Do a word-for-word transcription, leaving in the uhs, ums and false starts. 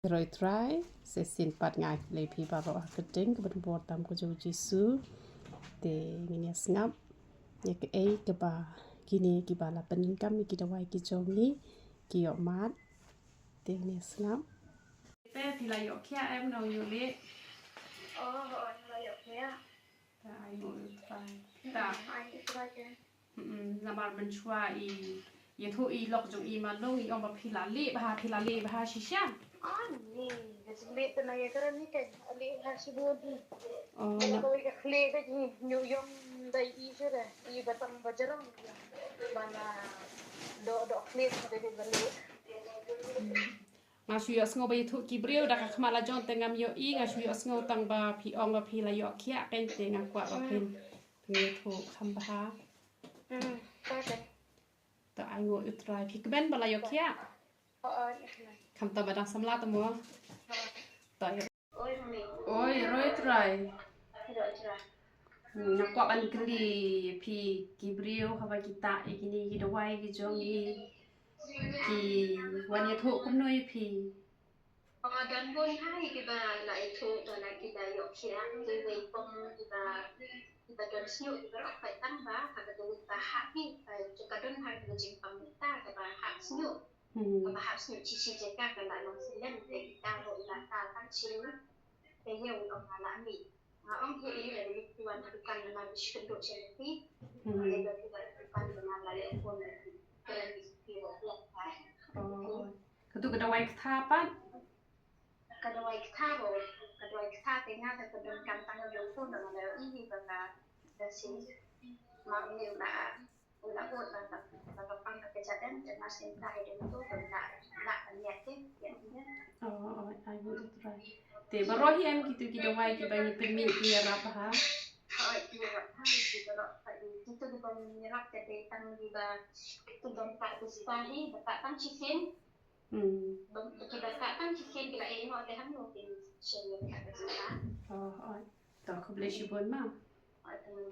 Roi Trai, sa shisien pat nga ai khublei phi baroh ha ka kyrteng kaba donbor tam ka jong u Jisu. Te ngin ïa sngap ïa kaei kaba kine kiba la pyndonkam ïa ki dawai ki jong ngi ki ïoh mad. Te ngin ïa sngap. Te phi la ïoh khiah em, nongïalam? Oh, oh, la ïoh khiah. Ta ai nguh ïa u Trai. Ta ai nguh ïa u Trai. Mm, namar mynshuwa i ïathuh i lok jong i Malung, i ong ba phi la leh bha, phi la leh bha shisha. Ani, ka jingleh te na ïa ka rani ka leh bha shibun hi. Oh, na kawei ka khleh ka jingïoh ïong dei i shuh da i ba tang ba jarang ba na doh doh khleh ka dei ba leh. Nga shu ïohsngew ba ïathuh ki briew da ka khmat la jong te ngam ïohi, nga shu ïohsngew tang ba phi ong ba phi la ïoh khiah, kein te nga kwah ba phin phin ïathuh kham bha. Hmm, okay. To ai nguh ïa u Trai, phi kmen ba la ïoh khiah. Oh, oh, ïa kmen. Khamtam ba dang samla te mo. Oh. To ïa. Oi, Roi Trai. Roi Trai. Hmm, nga kwah ban kylli phi ki briew haba ki tah ïa kine ki dawai ki jong ngi, ki wan ïathuh kumno ïa phi? Oh, don bun ha kiba la ïathuh, don la kiba ïoh khiah, kiwei pom kiba, kiba don shñiuh, kiba ruh peit tang ba ha ka dei ba hap hi, ka jong ka don ha ka jingpang mynta kaba hap shñiuh. Hmm. Kaba hap shñiuh shi shi jaka ka la long silem, te kita ruh la ta tang shi. Te ïa u ong la mih. Nga ong hi ïa u, wan ha dukan namar u shu kynduh sha lynti. Hmm. Te ïa u wan ha dukan namar la leh phone lynti. Kren ki ki ruh leh. Oh. Katu ka dawai ktha pat? Ka dawai ktha ruh, ka dawai ktha te nga te ka donkam tang ïa u phone, nga la ïohi ba ka da shi. Ma u ne u la U la bud ba ka, ba ka pang ka kjat em, te mar shen ka ai dum tu, ka la, la ka niat ke, niat ke. Oh, oh, ai nguh ïa u Trai. Te baroh hi em kitu ki dawai kiba ngi pynmih ki ïarap ha? Oh, ki ïarap ha, ki baroh, kitu kiba ngi ïarap te dei tang kiba, kiba ym pat bista hi, ba pat tang shisien. Hmm. Ba, kiba pat tang shisien ki la ïeh noh te hangno kin shen ïa ka bista. Oh, oh. To khublei shibun ma. Oh, tang.